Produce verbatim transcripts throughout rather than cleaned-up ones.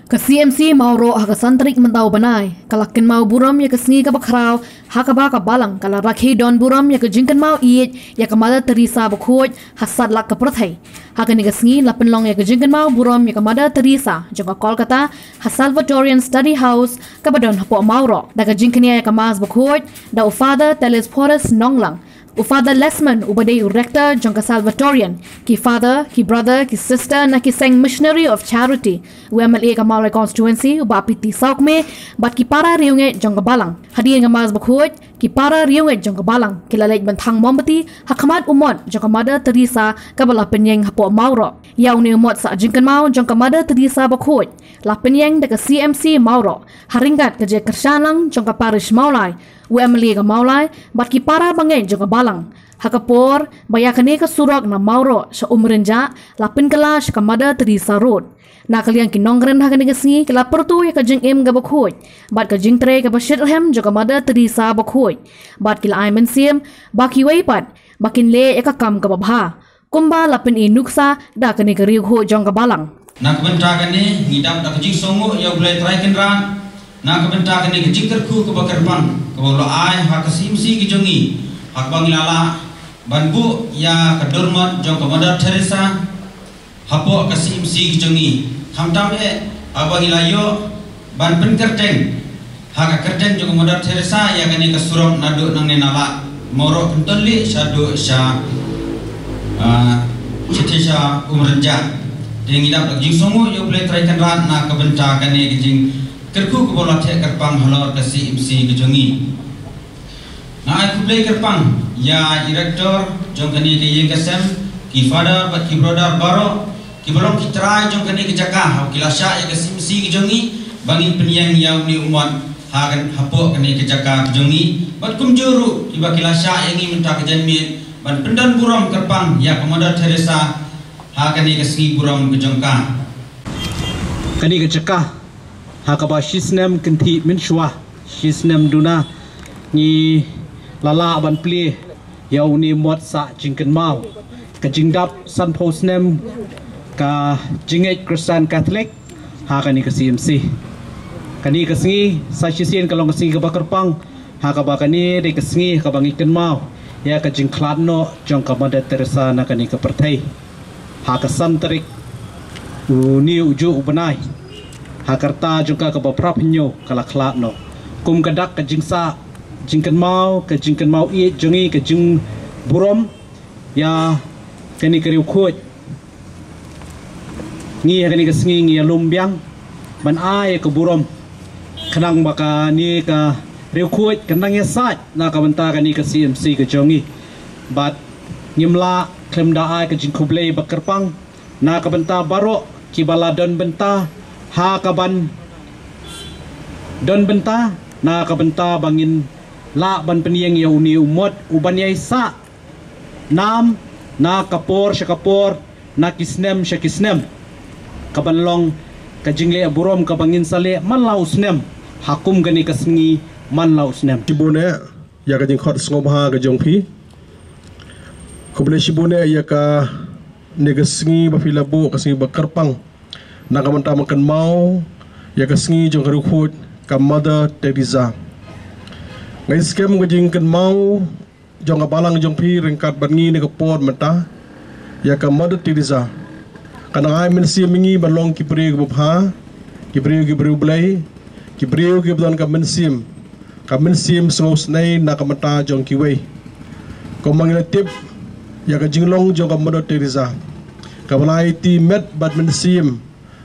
Ka C M C Mawroh ha ka san tarik mynta u bnai ka la kynmaw burom ïa ka sngi kaba khraw ha kaba ka Balang ka la rakhe don burom ïa ka jingkynmaw ïeit ïa ka Mother Teresa bakhuid ha satlak ka pyrthei. Ha kane ka sngi la pynlong ïa ka jingkynmaw burom ïa ka Mother Teresa jong ka Kolkata ha Salvatorian Study House kaba don hapoh Mawroh da ka jingkñia ïa ka Mass bakhuid da u Father Telesphorus Nonglang, u Father Lessman uba dei u Rector jong ka Salvatorian, ki Father, ki Brother, ki Sister na ki seng Missionary of Charity, u M L A ka Mawlai Constituency u Bah P T Sawkmie, bad ki para riewngeit jong ka Balang. Hadien ka Mass bakhuid ki para riewngeit jong ka Balang ki la leit ban thang mombati ha khmat u mot jong ka Mother Teresa kaba la pynïeng hapoh Mawroh. Ïa une u mot sah jingkynmaw jong ka Mother Teresa bakhuid la pynïeng da ka C M C Mawroh ha ryngkat ka jingkyrshan lang jong ka Parish Mawlai, u M L A ka Mawlai bad ki para bangeit jong ka Balang. Ha ka por ba ïa kane ka surok na Mawroh sha Umrynjah la pynkylla sha ka Mother Teresa Road. Na ka liang ki nongkren ha kane ka sngi ki la pyrto ïa ka jingim kaba khuid bad ka jingtrei kaba shitrhem jong ka Mother Teresa bakhuid bad ki la ai mynsiem ba kiwei pat ba kin leh ïa ka kam kaba bha kumba la pyni nuksa da kane ka riewkhuid jong ka Balang. Na ka bynta kane ngi dap da ka jingsngewnguh ïa U Blei Trai Kynrad na ka bynta kane ka jingkyrkhu kaba kyrpang kaba u la ai ha ka C M C ka jong ngi ha kaba ngi la lah ban buh ïa ka dormot jong ka Mother Teresa hapoh ka C M C ka jong ngi. Khamtam eh haba ngi la ïoh ban pynkyrteng ha ka kyrteng jong ka Mother Teresa ïa kane ka surok naduh nangne na Lah Mawroh Kyntonlih shaduh sha, ah, shatei sha Umrynjah. Te ngi dap da ka jingsngewnguh ïa U Blei Trai Kynrad na ka bynta kane ka jingkyrkhu kaba u la theh kyrpang halor ka C M C ka jong ngi. Nga ai khublei kyrpang ïa i Rector jong kane ka ïing ka sem, ki Father bad ki Brother baroh kiba long ki trai jong kane ka jaka haba ki la shah ïa ka C M C ka jong ngi ba ngin pynïeng ïa une u mot ha kan hapoh kane ka jaka ka jong ngi, bad kumjuh ruh kiba ki la shah ïa ngi mynta ka janmiet ban pyndon burom kyrpang ïa ka Mother Teresa ha kane ka sngi burom ka jong ka. Kane ka jaka ha kaba shisnem kynthih mynshuwa, shisnem duna ngi la lah ban plie ïa une u mot sah jingkynmaw ka jingdap sanphew snem ka jingngeit Khristan Katholik ha kane ka C M C. Kane ka sngi sa shisien ka long ka sngi kaba kyrpang ha kaba kane dei ka sngi ha kaba ngi kynmaw ïa ka jingkhlad noh jong ka Mother Teresa na kane ka pyrthei. Ha ka san tarik une u juh u bnai ha ka rta jong ka kaba phra phew ka la khlad noh. Kum ka dak ka jingsah jingkynmaw, ka jingkynmaw ïeit jong ngi, ka jingburom ïa kane ka riewkhuid, ngi ha kane ka sngi ngi ïalum biang ban ai ka burom khnang ba kane ka riewkhuid kan nang ïasaid na ka bynta kane ka C M C ka jong ngi. Bad ngim lah khlem da ai ka jingkhublei ba kyrpang na ka bynta baroh kiba la don bynta ha kaban don bynta na ka bynta ba ngin lah ban pynïeng ïa une u mot uban ïaisah nam na ka por sha ka por, na ki snem sha ki snem, kaban long ka jingleh burom kaba ngin sa leh man la u snem ha kum kane ka sngi man la u snem. Shibun eh ïa ka jingkhot sngewbha ka jong phi. Khublei shibun eh ïa kane ka sngi ba phi la buh ka sngi ba kyrpang na ka bynta ban kynmaw ïa ka sngi jong ka riewkhuid ka Mother Teresa. Nga i skhem ka jingkynmaw jong ka balang jong phi ryngkat bad ngi na ka por mynta ïa ka Mother Teresa kan ai mynsiem ïa ngi ban long ki briew kiba bha, ki briew kiba riewblei, ki briew kiba don ka mynsiem, ka mynsiem sngewsynei na ka bynta jong kiwei. Kumba ngi la tip ïa ka jinglong jong ka Mother Teresa kaba la aiti met bad mynsiem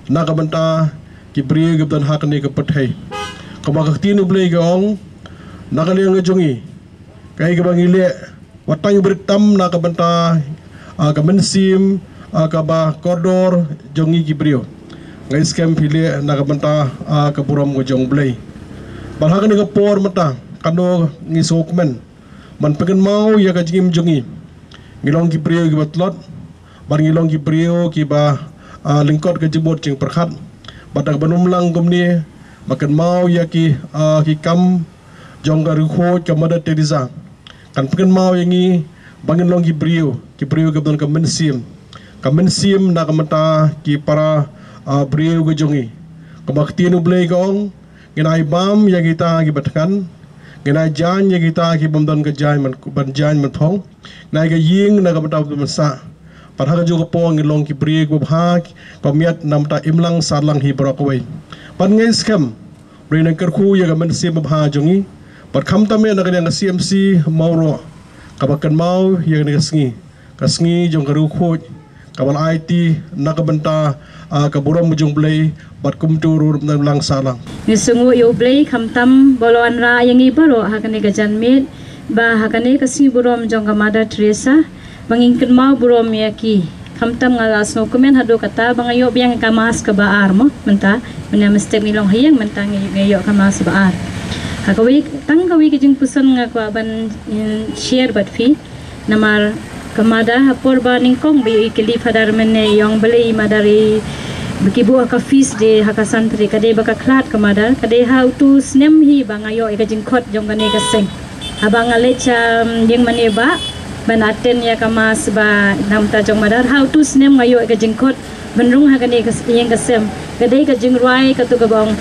na ka bynta ki briew kiba don ha kane ka pyrthei. Kumba ka ktien U Blei ka ong na ka liang ka jong ngi, kaei kaba ngi leh wat tang ba rit tam na ka bynta, ah, ka mynsiem, ah, kaba kordor jong ngi ki briew. Nga i skhem phi leh na ka bynta, ah, ka burom ka jong U Blei. Bad ha kane ka por mynta kano ngi sngewkmen ban pynkynmaw ïa ka jingim jong ngi. Ngi long ki briew kiba tlot bad ngi long ki briew kiba, ah, lyngkot ka jingmut jingpyrkhat. Bad da kaba nym lang kumne ba kynmaw ïa ki, ah, ki kam jong ka riewkhuid ka Mother Teresa kan pynkynmaw ïa ngi ba ngin long ki briew, ki briew kiba don ka mynsiem, ka mynsiem na ka bynta ki para, ah, briew ka jong ngi. Kumba ka ktien U Blei ka ong, ngin ai bam ïa kita kiba thngan, ngin ai jaiñ ïa kita ki bym don ka jaiñ ban, ban jaiñ ban thong, ngin ai ka ïing na ka bynta u mynsiem. Bad ha kajuh ka por ngin long ki briew kiba bha, kiba miat na ka bynta imlang sahlang hi baroh kawei. Bad ngin skhem, Blei un kyrkhu ïa ka mynsiem babha jong ngi. Bad khamtam ïa na ka liang ka C M C Mawroh, kaba kynmaw ïa kane ka sngi, ka sngi jong ka riewkhuid, kaba la aiti na ka bynta, ah, ka burom jong U Blei, bad kumjuh ruh na imlang sahlang. Ngi sngewnguh ïa U Blei khamtam ba u la wanrah ïa ngi baroh ha kane ka janmiet, ba ha kane ka sngi burom jong ka Mother Teresa, ba ngin kynmaw burom ïa ki. Khamtam nga la sngewkmen haduh katta ba nga ïoh biang ka mass kaba ar mo, mynta, mynta mynstep ngi long ha ïing, mynta ngi, ngi ïoh ka mass ba ar. Ha kawei, tang kawei ka jingpuson nga kwah ban, mm, share bad phi. Namar ka Mother ha por ba nyngkong ba ïoh i kylli Father mynne, i ong balei Mother i, ba ki buh ha ka feast day ha ka Sunday, ka dei ba ka khlad ka Mother, ka dei ha utu u snem hi ba nga ïoh ïa ka jingkhot jong kane ka seng. Haba nga leit sha, um, ïing mane ba, ban attend ïa ka mass ba na ka bynta jong Mother, ha utu u snem nga ïoh ïa ka jingkhot ban rung ha kane ka s-, ïing ka sem. Ka dei ka jingrwai katu kaba ong,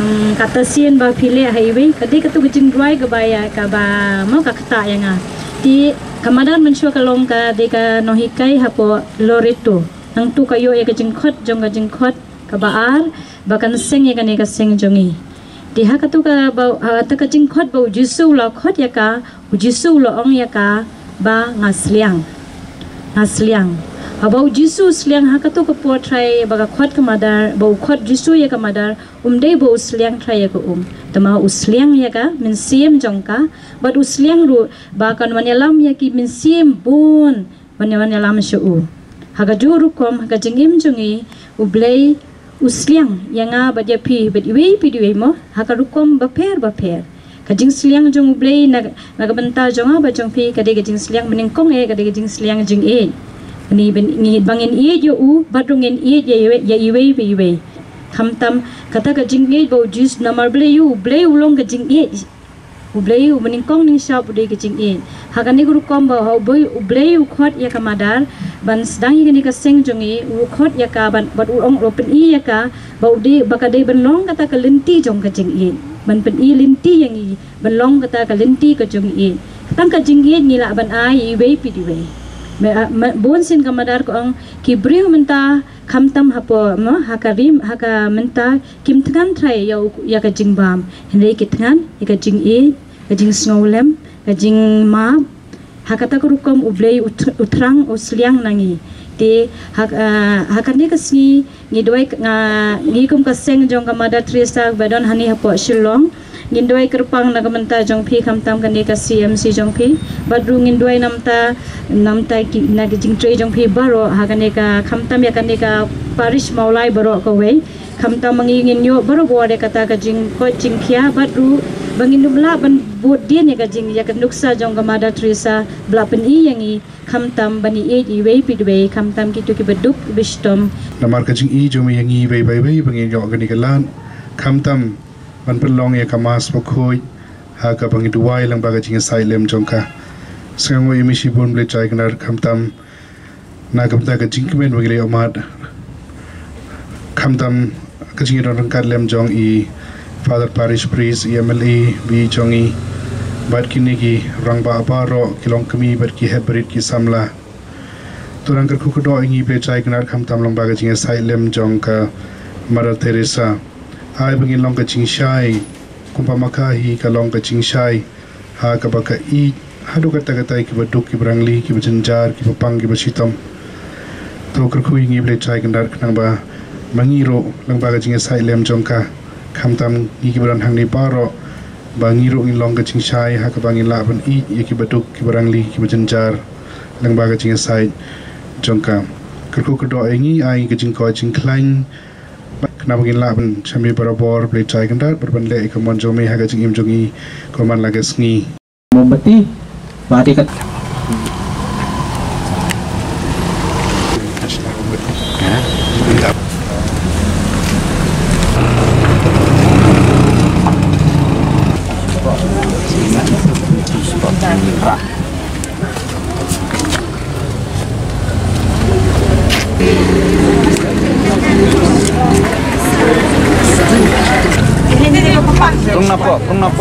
um, kata sien ba phi leh ha iwei, ka dei katu ka jingrwai kaba ïa kaba mo ka ktah ïa nga. Te ka Mother mynshuwa ka long ka dei ka nonghikai hapoh Loreto. Nangtu ka ïoh ïa ka jingkhot jong ka jingkhot kaba ar ba kan seng ïa kane ka seng jong ngi. Te ha katu kaba, ha kata ka jingkhot ba U Jisu u la khot ïa ka, U Jisu u la ong ïa ka ba nga sliang. Nga sliang. Haba U Jisu u sliang ha katu ka por trai ba ka khot ka Mother, ba u khot Jisu ïa ka Mother, um dei ba u sliang trai ïa ka um. Tangba u sliang ïa ka mynsiem jong ka, bad u sliang ruh ba kan wan ïalam ïa ki mynsiem bun ban ïa wan ïalam sha u. Ha kajuh rukom, ha ka jingim jong ngi, U Blei u sliang ïa nga bad ïa phi bad iwei pa iwei mo, ha ka rukom bapher bapher. Ka jingsliang jong U Blei na, na ka bynta jong nga bad jong phi ka dei ka jingsliang banyngkong eh, ka dei ka jingsliang jingïeit. Ngi ban, ngi ba ngin ïeit ïa u bad ruh ngin ïeit ïa iwei, ïa iwei pa iwei. Khamtam kata ka jingïeit ba U Jisu, namar balei, U Blei u long ka jingïeit. U Blei u banyngkong nyngshap u dei ka jingïeit. Ha kane ka rukom ba ha U Blei, U Blei u khot ïa ka Mother ban sdang ïa kane ka seng jong ngi, u khot ïa ka ban, bad u ong, u pyni ïa ka ba u dei, ba ka dei ban long kata ka lynti jong ka jingïeit, ban pyni lynti ïa ngi ban long kata ka lynti ka jingïeit. Tang ka jingïeit ngi lah ban ai ïa iwei pa iwei. Me, a, me, bun sien ka Mother ka ong ki briew mynta khamtam hapoh mo, ha ka ri, ha ka mynta kim thngan trai ïa u, ïa ka jingbam. Hynrei ki thngan ïa ka jingïeit, ka jingsngewlem, ka jingmap. Ha kata ka rukom U Blei u th-, u thrang, u sliang na ngi. Te ha, ah, ha kane ka sngi ngi duwai, nga, ngi kum ka seng jong ka Mother Teresa ba don hangne hapoh Shillong, ngin duwai kyrpang na ka bynta jong phi khamtam kane ka C M C jong phi. Bad ruh ngin duwai na ka bynta, na ka bynta ki, na ka jingtrei jong phi baroh ha kane ka, khamtam ïa kane ka parish Mawlai baroh kawei. Khamtam ma ngi ngin ïoh barabor ïa kata ka jingkoit jingkhiah bad ruh ba ngin ym lah ban bud dien ïa ka jing, ïa ka nuksa jong ka Mother Teresa ba la pyni ïa ngi khamtam ban ïeit iwei pa iwei, khamtam kito kiba duk kiba shitom. Namar ka jingïeit jong me ïa ngi iwei pa iwei ba ngin ïoh kane ka lad, khamtam ban pynlong ïa ka Mass bakhuid ha kaba ngi duwai lyngba ka jingïasaid lem jong ka. Sngewnguh ïa me shibun Blei Trai Kynrad, khamtam na ka bynta ka jingkmen ba ngi la ïohmad, khamtam ka jingïadon ryngkat lem jong i Father Parish Priest, i M L A ba ïeit jong ngi, bad kine ki rangbah baroh, ki longkmie bad ki hepbarit, ki samla. To nang kyrkhu kyrdoh ïa ngi Blei Trai Kynrad, khamtam lyngba ka jingïasaid lem jong ka Mother Teresa. Ai ba ngin long ka jingshai kumba ma ka hi ka long ka jingshai ha kaba ka ïeit haduh katta katta ïa kiba duk, kiba rangli, kiba jynjar, kiba pang, kiba shitom. To kyrkhu ïa ngi Blei Trai Kynrad, khnang ba ma ngi ruh lyngba ka jingïasaid lem jong ka, khamtam ngi kiba don hangne baroh, ba ngi ruh ngin long ka jingshai ha kaba ngin lah ban ïeit ïa kiba duk, kiba rangli, kiba jynjar lyngba ka jingïasaid jong ka. Kyrkhu kyrdoh ïa ngi, ai ka jingkoit jingkhlaiñ, khnang ba ngin lah ban shim ïa barabor Blei Trai Kynrad, bad ban leh ïa ka mon jong me ha ka jingim jong ngi kumba man la ka sngi. Mombati, bati kat. Napo, pung napo.